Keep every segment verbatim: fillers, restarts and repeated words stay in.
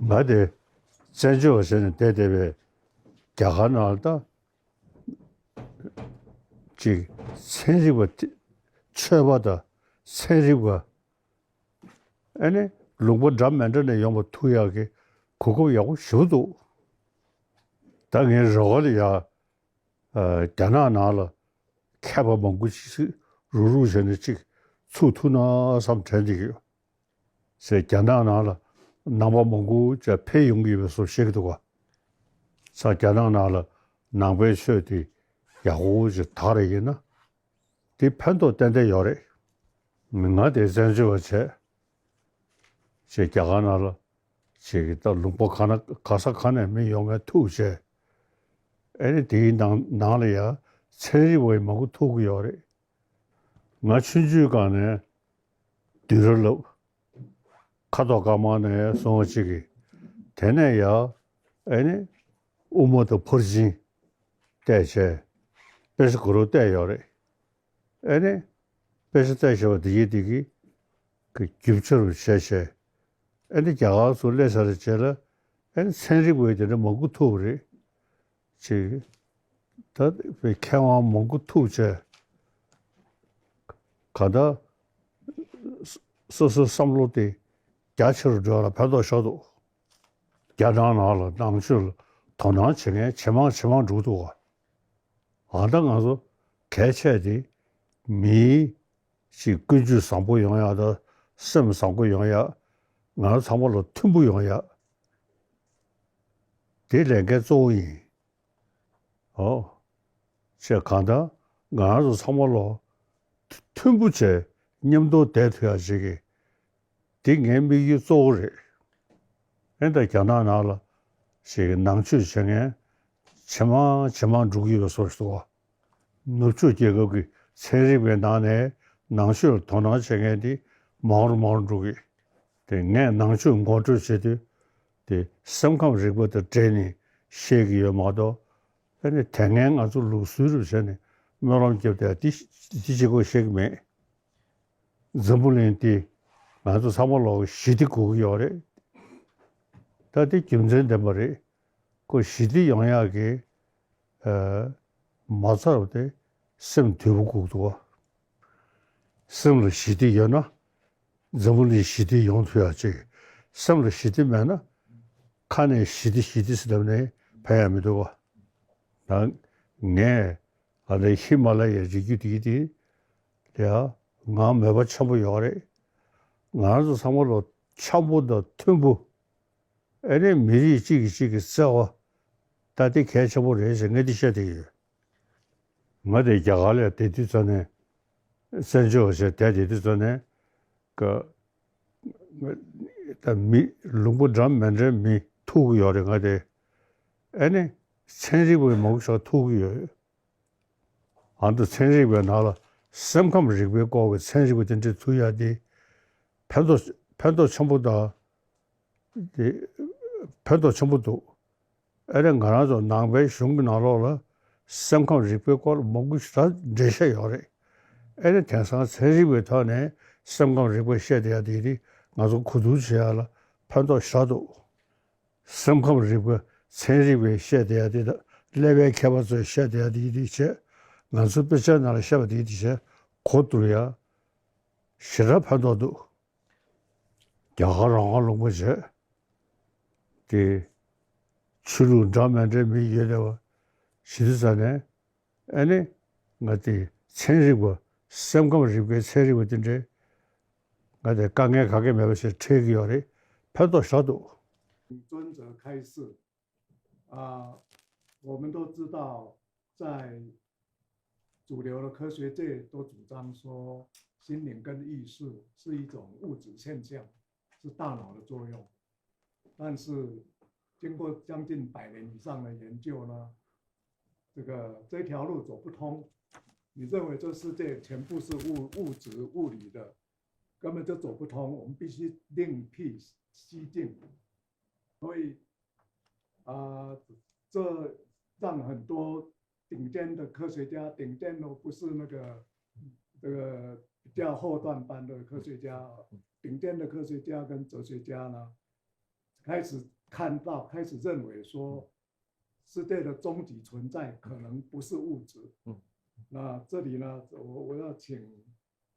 ང་དེ་བཙན་བྱོལ་བ་བྱས་ནས་བསྡད་བསྡད་པའི་རྒྱ་གར་ནང་ལ་ད་ཅིག་ཚན་རིག་པ་དེ་ཆོས་པ་དང་ཚན་རིག་པ། ཨ་ནི་ལུང་པ་འདྲ་མི་འདྲ་ནས་ཡོང་བ་ཐུག་ཡག་གི་གོ་སྐབས་ཡག་པོ་ཞེ་པོ་འདུག་ད་ངའི་རོགས་ལ་ཡ། ཨ། རྒྱ་ནག་ནང་ལ་མཁས་པ་མང་པོ་ཅིག་རུག་རུག་བྱས་ནས་ཅིག་ཚུགས་ཐུབ་ན་བསམ་དྲན་བསྡད་ཀྱི་ཡོད། ཟེར་རྒྱ་ནག་ནང་ལ་ནང་པ་མང་པོ་ཅིག་ཕེབས་ཡོང་གི་ཡོད་པའི་བཟོ་བཤད་ཀྱི་འདུག་ག་ས་རྒྱ་ནག་ནང་ལ་ནང་པའི་ཆོས་དེ་ཡག་པོ་ཅིག་དར་རེ་ཡིན་ན། དེ་ཕན་ཐོགས་ཏན་ཏན་ཡོད་རེད། མི་ང་དེ་བཙན་བྱོལ་བ་བྱས། ཅེས་རྒྱ་གར་ནང་ལ་ཅིག་གི་ད་ལུང་པ་ག་ན་ག་ས་ག་ནས་མི་ཡོང་མཁན་ཐུག་བྱས། ཨེ་ནི་དེའི་ནང་ནང་ལ་ཡང་ཚན་རིག་པ་མང་པོ་ཐུག་གི་ཡོད་རེད། ང་ཆུང་ཆུང་སྒང་ནས་བསྡུས་གྲྭ་བསླབ། ཁ་དོག་དཀར་དམར་ནས་སོང་བ་ཅིག་གིས། དེ་ནས་ཡང་ཨེ་ནི་དབུ་མ་དང་ཕར་ཕྱིན་བལྟས་བྱས། དཔེ་ཆ་ག་རུ་བལྟས་ཡོད་རེད། ཨེ་ནི་དཔེ་ཆ་བལྟས་བྱས་པ་དེ་ཡིས་དེ་གི་གི་རྒྱུ་ཆ་རུ་བྱས་བྱས། ཨེ་ནི་རྒྱ་གར་ཚུར་སླེབས་ཚར་རྗེས་ལ་ཨེ་ནི་ཚན་རིག་པ་དེ་འདྲ་མང་པོ་ཐུག་པ་རེད། ཅིག་ད་མཁས་དབང་མང་པོ་ཐུག་བྱས། གང་ལྟར་སོ་སོའི་བསམ་བློ་དེ་རྒྱ་ཆེ་རུ་འགྲོ་ཡག་ལ་ཕན་ཐོགས་ཤོར་འདུག་རྒྱ་ནག་ནང་ལ་ནང་ཆོས་ལ་དོ་སྣང་བྱེད་མཁན་ཇེ་མང་ཇེ་མང་འགྲོ་འདུག་ག་ཨ་ད་ང་ཚོ་གལ་ཆེ་དེ་མིའི་ཅིག་ཀུན་སྤྱོད་བཟང་པོ་ཡོང་ཡག་དང་སེམས་བཟང་པོ་ཡོང་ཡག་ང་ཚོ་ཚང་མ་ལ་མཐུན་པོ་ཡོང་ཡག་དེ་ལས་འགན་གཙོ་བོ་ཡིན། ཨོ། ཅེས་གང་ལྟར་ང་རང་ཚོ་ཚང་མ་ལོ་མཐུན་པོ་བྱས་མཉམ་དུ་བསྡད་ཐུབ་ཡག་ཅིག་གི་འདི་ངའི་དམིགས་ཡུལ་གཙོ་བོ་རེད། ཨེ་ད་རྒྱ་ནག་ནང་ལ་ཞིག་ནང་ཆོས་བྱེད་མཁན་ཇེ་མང་ཇེ་མང་འགྲོ་གི་ཡོད་པའི་བཟོ་ཞིག་འདུག་བ། ནུབ་ཕྱོགས་རྒྱལ་ཁབ་ཀྱི་ཚན་རིག་པའི་ནང་ནས་ནང་ཆོས་ལ་དོ་སྣང་བྱེད་མཁན་དེ་མང་རུ་མང་རུ་འགྲོ་གི། དེ་ངས་ནང་ཆོས་ངོ་སྤྲོད་བྱེད་དུས་དེ་སེམས་ཁམས་རིག་པ་དང་འབྲེལ་ནས་བཤད་ཀྱི་ཡོད་མ་གཏོགས། ཨ་ནི་དེ་སྔའི་ང་ཚོ་ལུགས་སྲོལ་རུ་བྱས་ནས་སྨོན་ལམ་བརྒྱབ་དེ་འདི་འདི་གཅིག་པོ་བཤད་ཀྱི་མེད། འཛམ་བུ་གླིང་འདི་ང་ཚོ་ཚང་མ་ལོག་ཞི་བདེ་དགོས་ཀྱི་ཡོད་རེད། ད་འདི་རྒྱུ་མཚན་ལྡན་པ་རེད། ཁོ་ཞི་བདེ་ཡོང་ཡག་གི་ཨ་མ་རྩ་རུ་དེ་སེམས་དུལ་པོ་དགོས་འདུག་བ། སེམས་ལ་ཞི་བདེ་ཡོད་ན་འཛམ་བུ་གླིང་ཞི་བདེ་ཡོང་ཐུབ་ཡག་ཅིག་སེམས་ལ་ཞི་བདེ་མེད་ན་ཁ་ནས་ཞི་བདེ་ཞི་བདེ་ཟེར་ལབ་ནས་ཕན་ཡག་མི་འདུག་བ། ད་ངས་ཨ་ནི་ཧི་མ་ལ་ཡའི་རི་རྒྱུད་འདི་དེ་ལ་ཡ་ང་མོས་པ་ཆེན་པོ་ཡོད་རེད། ང་རང་ཚོ་ཚང་མ་ལོ་འཆམ་པོ་དང་མཐུན་པོ། ཨེ་ནས་མི་རིགས་གཅིག་གིས་གཅིག་གི་བརྩེ་བ་ད་དེ་གལ་ཆེན་པོ་རེད་ཟེར་ངས་འདི་བཤད་བསྡད་ཡོད། ང་དེ་རྒྱ་གར་ལ་བསྡད་དུས་ཙམ་ནས་བཙན་བྱོལ་བ་ཞིག་བསྡད་བསྡད་དུས་ཙམ་ནས་ཀ་ད་མི་ལུང་པ་འདྲ་མི་འདྲའི་མི་ཐུག་གི་ཡོད་རེད་ང་དེ། ཨེ་ནས་ཚན་རིག་པ་མང་པོ་ཞིག་ཐུག་གི་ཡོད། ཨ་ནི་ཚན་རིག་པའི་ནང་ལ་སེམས་ཁམས་རིག་པའི་སྐོར་གྱི་ཚན་རིག་པ་དེ་འདྲ་ཐུག་ཡག་དེ་ཕན་ཐོགས་ཕན་ཐོགས་ཆེན་པོ་དང་། དེ་ཕན་ཐོགས་ཆེན་པོ་འདུག་ཨེ་རེད། ང་རང་ཚོ་ནང་པའི་གཞུང་གི་ནང་ལོགས་ལ་སེམས་ཁམས་རིག་པའི་སྐོར་མང་པོ་ཞིག་འགྲེལ་བཤད་ཡོད་རེད། ཨེ་རེད། དེང་སང་ཚན་རིག་པའི་ཐོག་ནས་སེམས་ཁམས་རིག་པ་བཤད་བསྡད་ཡག་དེ་དེ་ང་ཚོ་གོ་བསྡུར་བྱེད་ཡག་ལ་ཕན་ཐོགས་ཞེ་དྲག་འདུག་སེམས་ཁམས་རིག་པ་ཚན་རིག་པས་བཤད་བསྡད་ཡག་དེ་དང་ཀླད་པའི་མཁས་པ་ཚོས་བཤད་བསྡད་ཡག་དེ་དེ་བྱས། ང་ཚོ་དཔེ་ཆའི་ནང་ལ་བཤད་པ་དེ་དེ་བྱས་གོ་བསྡུར་ཡག་ཞེ་དྲག་ཕན་ཐོགས་འདུག་རྒྱ་གར་རང་དབང་ལུང་པ་བྱས། དེ་ཆོས་ལུགས་འདྲ་མི་འདྲའི་མི་ཡོད་བསྡད་པ་ཞི་དུས་ཙམ་ནས། ཨ་ནི་ང་དེ་ཚན་རིག་པ་སེམས་ཁམས་རིག་པའི་ཚན་རིག་པ་དེ་འདྲས་ང་དེ་དཀའ་ངལ་ག་གེ་མེད་པ་ཞིག་འཕྲད་ཀྱི་ཡོད་རེད། ཕན་ཐོགས་ཞེ་དྲག་འདུག 尊者开示。啊，我们都知道，在主流的科学界都主张说，心灵跟意识是一种物质现象，是大脑的作用。但是经过将近百年以上的研究呢，这个这条路走不通。你认为这世界全部是物物质物理的，根本就走不通。我们必须另辟蹊径。所以啊，这让很多顶尖的科学家，顶尖都不是那个这个比较后段班的科学家，顶尖的科学家跟哲学家呢，开始看到，开始认为说，世界的终极存在可能不是物质。嗯，那这里呢，我我要请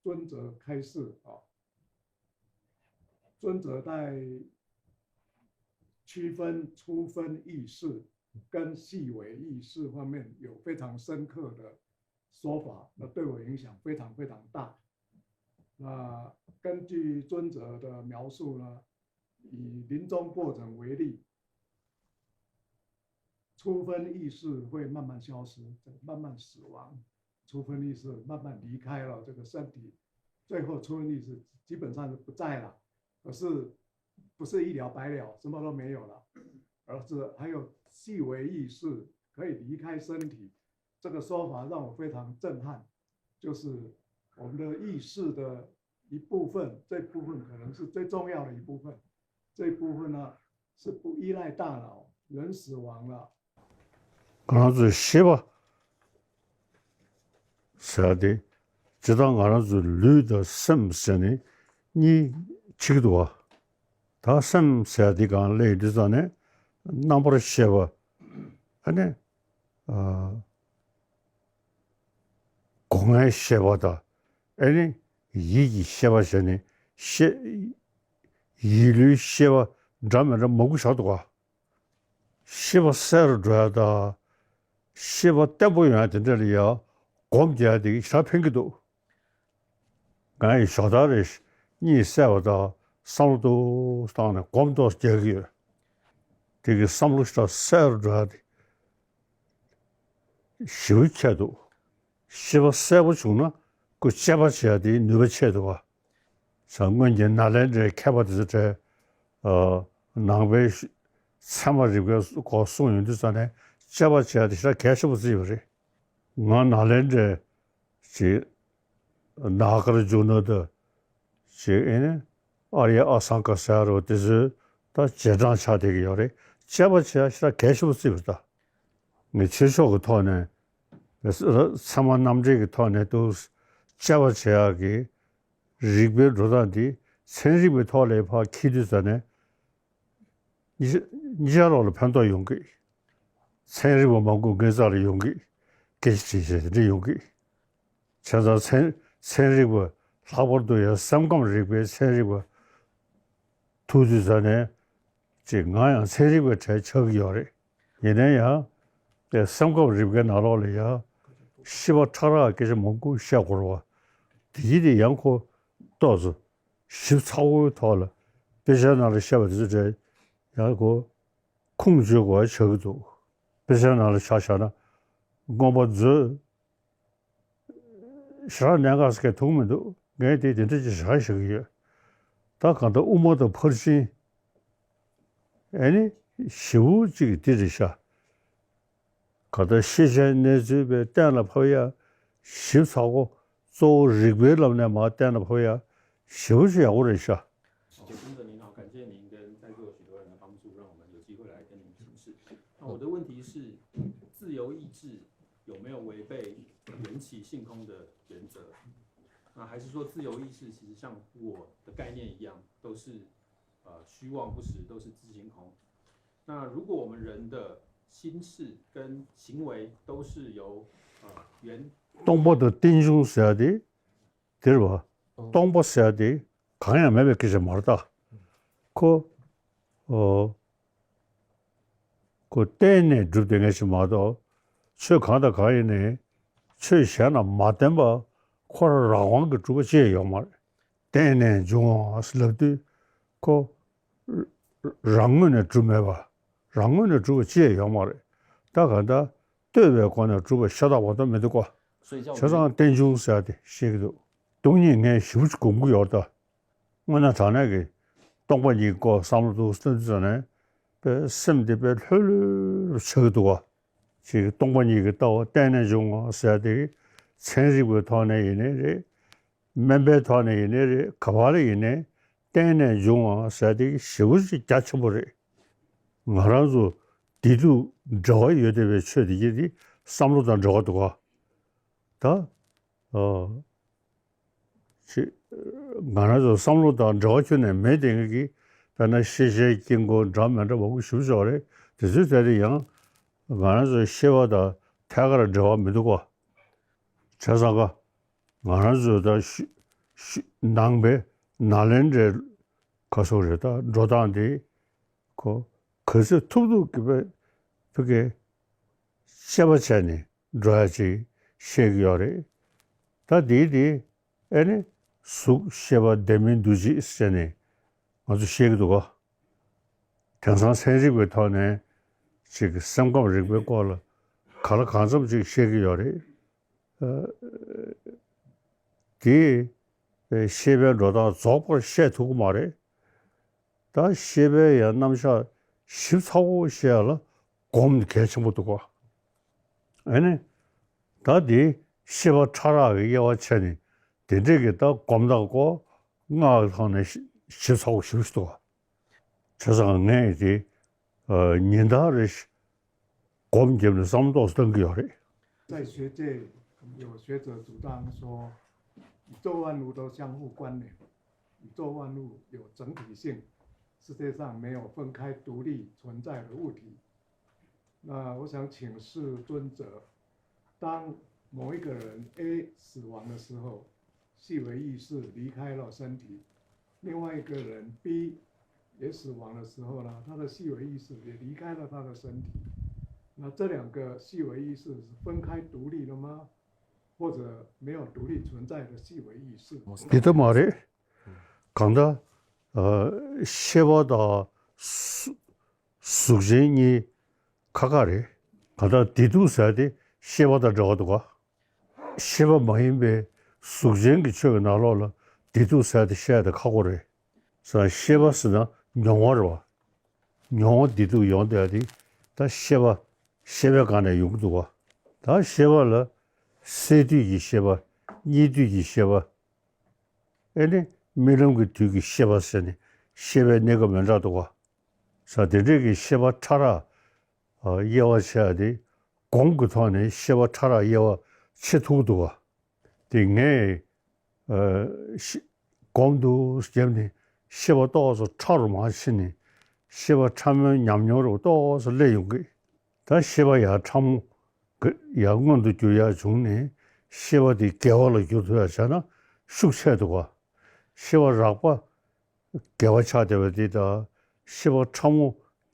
尊者开示啊。尊者在区分初分意识跟细微意识方面有非常深刻的说法，那对我影响非常非常大。那根据尊者的描述呢，以临终过程为例，初分意识会慢慢消失，慢慢死亡，初分意识慢慢离开了这个身体，最后初分意识基本上是不在了。可是不是一了百了，什么都没有了，而是还有细微意识可以离开身体。这个说法让我非常震撼，就是我们的意识的一部分，这部分可能是最重要的一部分。这一部分呢，是不依赖大脑，人死亡了，ང་རང་ཚོའི་ཤེས་པ་ཟེར་ཏེ། ཇི་ལྟར་ང་རང་ཚོའི་ལུས་དང་སེམས་ཟེར་ནས་གཉིས་ཕྱེ་གི་འདུག་བ། ད་སེམས་ཟེར་དེ་གང་ལས་དུས་ཙང་ནས་རྣམ་པར་ཤེས་པ། ཨ་ནི། སྒོ་ལྔའི་ཤེས་པ་དང་། ཨེ་ནི། ཡིད་ཀྱི་ཤེས་པ་བྱས་ནས་ཤེས། ཡིད་ལུས་ཤེས་པ་འདྲ་མི་འདྲ་མང་པོ་བཞག་འདུག་ག། ཤེས་པ་གསལ་རུ་འགྲོ་ཡ་དང་། ཤེས་པ་བརྟན་པོ་ཡོང་ཡ་དེ་འདྲ་ལ་ཡ་སྒོམ་རྒྱག་ཡ་དེ་ཞེ་དྲག་ཕན་གྱི་འདུག། ང་ཡི་ཞོགས་ཐག་རེ་གཉིད་སད་པ་དང་བསམ་བློ་ཏོག་ཙམ་བཏང་ནས་སྒོམ་ཏོག་ཙམ་རྒྱག་གི་ཡོད། དེ་གི་བསམ་བློ་ཞེ་དྲག་གསལ་རུ་འགྲོ་ཡ་དེ། ཞེ་པོ་ཁྱད་འདུག། ཤེས་པ་གསལ་པོ་བྱུང་ན་ཁོ་དཔྱད་པ་བྱེད་ཡ་དེའི་ནུས་པ་ཆེ་འདུག་བ། ས་སྔོན་གྱི་ནཱ་ལེནྡྲའི་མཁས་པ་དེ་ཚོ་གྲས། ནང་པའི་ཚད་མ་རིག་པའི་སྐོར་གསུངས་ཡོང་དུས་ཙང་ནས་དཔྱད་པ་བྱེད་ཡ་དེ་ཞེ་དྲག་གལ་ཆེན་པོ་བརྩིས་ཡོད་རེད། ང་ནཱ་ལེནྡྲའི་ཅིག་ནཱ་ག་ར་ཇུ་ན་དང་། ཅིག་ཨེ་ནི། ཨཱརྱ་ཨ་སང་ཀ་ཟེར་རོ་དེ་ཚོའི་ད་རྗེས་འབྲང་ཆགས་བསྡད་ཀྱི་ཡོད་རེད། དཔྱད་པ་བྱེད་ཡ་ཞེ་དྲག་གལ་ཆེན་པོ་བརྩིས་པ་རེད་ད། ངས་ཆོས་ཕྱོགས་ཀྱི་ཐོག་ནས། ཚད་མ་རྣམ་འགྲེལ་གྱི་ཐོག་ནས་འདུག། དཔྱད་པ་བྱེད་ཡག་གི་རིགས་པའི་འགྲོ་སྟངས་འདི་ཚན་རིག་པའི་ཐོག་ལ་ཕར་འཁྱེར་དུས་ཙ་ནས། གཉིས་ཆ་གཉིས་ཆ་རོགས་ལ་ཕན་ཐོགས་ཡོང་གི། ཚན་རིག་པ་མང་པོ་ངའི་རྩ་ལ་ཡོང་གི། སྐད་ཆ་དྲིས་བྱས་དེ་འདྲ་ཡོང་གི། བྱས་ཙང་ཚན་ཚན་རིག་པ་ལྷག་པར་དུ་ཡང་སེམས་ཁམས་རིག་པའི་ཚན་རིག་པ་ཐུག་དུས་ཙ་ནས། ཅིག་ང་ཡང་ཚན་རིག་པའི་གྲས་ཆགས་ཀྱི་ཡོད་རེད། ཡིན་ན་ཡང་། དེ་སེམས་ཁམས་རིག་པའི་ནང་ལོགས་ལ་ཡང་། ཤེས་པ་ཕྲ་རགས་སྐད་ཆ་མང་པོ་བཤད་དགོས་རེད་བ། དེ་ཡིན་དེ་ཡང་ཁོ་ཏོག་ཙམ་ཞིབ་ཚགས་པོའི་ཐོག་ལ་དཔེ་ཆའི་ནང་ལ་བཤད་པ་དེ་ཚོ་གྲས་ཡང་ཁོ་ཁུངས་བཅོལ་དགོས་པ་ཆགས་ཀྱི་འདུག། དཔེ་ཆའི་ནང་ལ་ཆ་བཞག་ན་མངོན་པ་མཛོད། ཞེ་དྲག་གནད་འགག་ཟེར་མཁན་ཐུག་མི་འདུག། ངས་དེ་དེ་འདྲ་ཅིག་ཞེ་དྲག་བཤད་ཀྱི་ཡོད། ད་གང་ལྟར་དབུ་མ་དང་ཕར་ཕྱིན། ཨེ་ནི། ཞེ་པོ་ཅིག་འདི་རེད་ཤག། གང་ལྟར་ཤེས་བྱའི་གནས་ཚུལ་བས་གཏན་ལ་ཕབ་ཡ། ཞིབ་ཚགས་པོ། གཙོ་བོ་རིགས་པའི་ལམ་ནས་མར་གཏན་ལ་ཕབ་ཡ། ཞེ་པོ་ཅིག་ཡག་པོ་རེད་ཤག། 谢谢尊者您好，感谢您跟在座许多人的帮助，让我们有机会来跟您请示。那我的问题是，自由意志有没有违背缘起性空的原则？那还是说自由意志其实像我的概念一样，都是呃虚妄不实，都是自性空？那如果我们人的心事跟行为都是由呃缘 སྟོང་པ་དང་རྟེན་འབྱུང་ཟེར་ཡ་དེ། དེ་རེད་བ། སྟོང་པ་ཟེར་ཡ་དེ་གང་ཡང་མེད་པའི་སྐད་ཆ་མ་རེད་ད། ཁོ། ཨོ། ཁོ་བརྟེན་ནས་གྲུབ་བསྡད་མཁན་ཞིག་མ་གཏོགས། ཆོས་གང་དང་གང་ཡིན་ནའི་ཆོས་གཞན་ལ་མ་བརྟེན་པ་ཁོ་རང་རང་དབང་གིས་གྲུབ་པ་ཅི་ཡང་ཡོད་མ་རེད། བརྟེན་ནས་འབྱུང་བ་ལབ་དུས་ཁོ་རང་ངོས་ནས་གྲུབ་མེད་པ། རང་ངོས་ནས་གྲུབ་པ་ཅི་ཡང་ཡོད་མ་རེད། ད་གང་ལྟར་ལྟོས་པའི་སྒོ་ནས་གྲུབ་པ་ཤ་སྟག་མ་གཏོགས་མི་འདུག་གོ། 所以叫 བྱས་ཙང་རྟེན་འབྱུང་ཟེར་ཡ་དེ་བཤད་ཀྱི་འདུག། སྟོང་ཉིད་ངས་ཞེ་པོ་ཅིག་དགོངས་ཀྱི་ཡོད་ད། དངོས་གནས་དྲང་གནས་ཀྱི་སྟོང་པ་ཉིད་ཀྱི་སྐོར་བསམ་བློ་ཏོག་ཙམ་བཏོན་དུས་ཙ་ནས་དཔེ་སེམས་དེ་དཔེ་ལྷོད་ལྷོད་ཆགས་ཀྱི་འདུག་ག། ཅིག་སྟོང་པ་ཉིད་ཀྱི་ལྟ་བ་བརྟེན་ནས་འབྱུང་བ་ཟེར་དེ་གི་ཚན་རིག་པའི་ཐོག་ནས་ཡིན་ནའི་རེད། སྨན་པའི་ཐོག་ནས་ཡིན་ནའི་རེད། ག་པར་ལ་ཡིན་ནའི་བརྟེན་ནས་འབྱུང་བ་ཟེར་དེ་གི་ཞེ་པོ་ཅིག་རྒྱ་ཆེན་པོ་རེད། ང་རང་ཚོ་བདེ་སྡུག་འབྲེལ་བ་ཡོད་བསྡད་པའི་ཆོས་དེ་གི་དེ་བསམ་བློ་དང་འབྲེལ་བ་འདུག་ག། ད། ཨ། ཅིག། ང་རང་ཚོ་བསམ་བློ་དང་འབྲེལ་བ་ཁྱོན་ནས་མེད་དེ་ངེད་ཀྱིས་ དཔེར་ན་ཤེས་བྱའི་དཀྱིལ་འཁོར་འདྲ་མི་འདྲ་མང་པོ་ཞིག་ཡོད་རེད། དེ་ཚོའི་གྲས་དེ་ཡང་ང་རང་ཚོའི་ཤེས་པ་དང་ཐད་ཀར་འབྲེལ་བ་མི་འདུག་གོ། བྱས་ཙང་ཀ་ང་རང་ཚོའི་ད་ཤི་ཤི་ནང་པའི་ནཱ་ལེནྡྲའི་ཁ་སོགས་རེད། ད་འགྲོ་སྟངས་དེ་ཁོ་ག་ཚོད་ཐུབ་ཐུབ་ཀྱི་བེད་ཕུ་གེ་དཔྱད་པ་བྱས་ནས་འགྲོ་ཡ་ཅིག་བཤད་ཀྱི་ཡོད་རེད། ད་དེའི་དེ་ཨེ་ནི་གཟུགས་ཤེས་པ་ལྡན་མིན་འདུ་བྱེད་ཟེར་ནས་ང་ཚོ་བཤད་ཀྱི་འདུག་ག། དེང་སང་ཚན་རིག་པའི་ཐོག་ནས་ཅིག་སེམས་ཁམས་རིག་པའི་སྐོར་ལ་ག་ལ་གང་འཚམ་ཅིག་བཤད་ཀྱི་ཡོད་རེད། ཨ། དེས་ཤེས་པའི་འགྲོ་སྟངས་རྫོགས་པར་བཤད་ཐུབ་ཀྱི་མ་རེད། ད་ཤེས་པའི་ཡང་རྣམ་གཞག་ཞིབ་ཚགས་པོ་བཤད་ཡ་ལ་སྒོམ་གལ་ཆེན་པོ་འདུག་ག། ཨ་ནི། ད་དེ་ཤེས་པ་ཕྲ་རགས་ཀྱི་དབྱེ་བ་ཕྱེ་ནས་དེ་འདྲས་ཀྱི་ད་སྒོམ་དང་སྒོ་སྔགས་ཀྱི་ཐོག་ནས་ཞིབ་ཚགས་པོ་ཞིབ་འདུག་ག། བྱས་ཙང་ངས་དེ་ཉིན་ལྟར་རེ་བཞིན་སྒོམ་བརྒྱབ་ནས་བསམ་བློ་ཏོག་ཙམ་གཏང་གི་ཡོད་རེད། 在学界有学者主张说，宇宙万物都相互关联，宇宙万物有整体性，世界上没有分开独立存在的物体。那我想请示尊者，当某一个人 A 死亡的时候， 细微意识离开了身体，另外一个人 B 也死亡的时候呢，他的细微意识也离开了他的身体。那这两个细微意识是分开独立的吗？或者没有独立存在的细微意识？ འདི་ལྟ་མ་རེད། གང་ལྟར། ཨ། ཤེས་པ་དང་གཟུགས་གཟུགས་ཅན་གཉིས་ཁ་ཁ་རེད། གང་ལྟར་བདེ་སྡུག་ཟེར་དེ་ཤེས་པ་དང་འབྲེལ་བ་འདུག་ག། ཤེས་པ་མ་ཡིན་པའི་གཟུགས་ཅན་གྱི་ཆོས་ཀྱི་ནང་ལོགས་ལ་བདེ་སྡུག་ཟེར་དེ་བཤད་དེ་ཁག་པོ་རེད། ས་ཤེས་པ་ཟེར་ན་མྱོང་བ་རེད་བ། མྱོང་བ་བདེ་སྡུག་ཡོང་བསྡད་དེ་ད་ཤེས་པ་ཤེས་པའི་སྒང་ནས་ཡོང་གི་འདུག་ག། ད་ཤེས་པ་ལ་སད་དུས་ཀྱི་ཤེས་པ། གཉིད་དུས་ཀྱི་ཤེས་པ། ཨེ་ནི་རྨི་ལམ་གྱི་དུས་ཀྱི་ཤེས་པ་ཟེར་ནས་ཤེས་པའི་གནས་སྐབས་མི་འདྲ་འདུག་ག། ས་དེ་འདྲས་ཀྱི་ཤེས་པ་ཕྲ་རགས་དབྱེ་བ་ཕྱེ་ཡ་དེ་སྒོམ་གྱི་ཐོག་ནས་ཤེས་པ་ཕྲ་རགས་དབྱེ་བ་ཕྱེ་ཐུབ་འདུག་ག། དེ་ངས་ཤེ་སྒོམ་དུ་བརྒྱབ་ནས་ཤེས་པ་ཏོག་ཙམ་ཕྲ་རུ་མར་ཕྱིན་ནས་ཤེས་པ་ཕྲ་མོའི་ཉམས་མྱོང་རུ་ཏོག་ཙམ་སླེབས་ཡོང་གི། ད་ཤེས་པ་ཡར་ཕྲ་མོ་གི་ཡར་མངོན་དུ་གྱུར་ཡ་བྱུང་ནས་ཤེས་པ་དེ་དགེ་བ་ལ་འགྱུར་ཐུབ་ཡ་བྱས་ན་ཤུགས་ཆེ་འདུག་ག། ཤེས་པ་རགས་པ་དགེ་བ་ཆགས་བསྡད་པ་འདི་དང་ཤེས་པ་ཕྲ་མོ་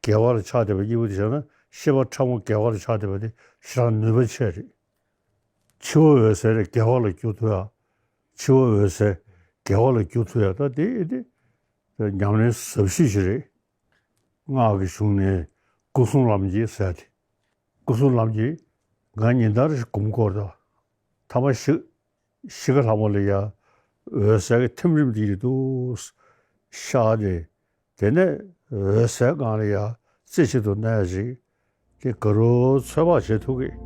དགེ་བ་ལ་ཆགས་བསྡད་པ་གཉིས་པོ་དེ་བྱས་ན་ཤེས་པ་ཕྲ་མོ་དགེ་བ་ལ་ཆགས་བསྡད་པ་དེ་ཞེ་དྲག་ནུས་པ་ཆེ་རེད། འཆི་བ་འོད་གསལ་དགེ་བ་ལ་འགྱུར་ཐུབ་ཡ། འཆི་བ་འོད་གསལ་དགེ་བ་ལ་འགྱུར་ཐུབ་ཡ། ད་དེ་དེ་ཉམས་ལེན་ཟབ་ཤོས་ཤིག་རེད། སྔགས་ཀྱི་གཞུང་ནས་སྐུ་གསུང་ལམ་གྱི་ཟེར་ཏེ། སྐུ་གསུང་ལམ་གྱི་ང་ཉིན་ལྟར་ཞིག་སྒོམ་སྐོར་དང་། ཐ་མ་ཤི་ཤི་ཁ་ལྷ་མོ་ལ་ཡ་འོད་གསལ་གྱི་ཐིམ་རིམ་དེ་ཡི་དུ་ཤར་ཏེ། དེ་ནས་འོད་གསལ་སྒང་ལ་ཡ་རྩེ་གཅིག་ཏུ་གནས་ཤིག་དེ་ག་རུ་ཚོད་དཔག་བྱེད་ཐུབ་ཀྱི།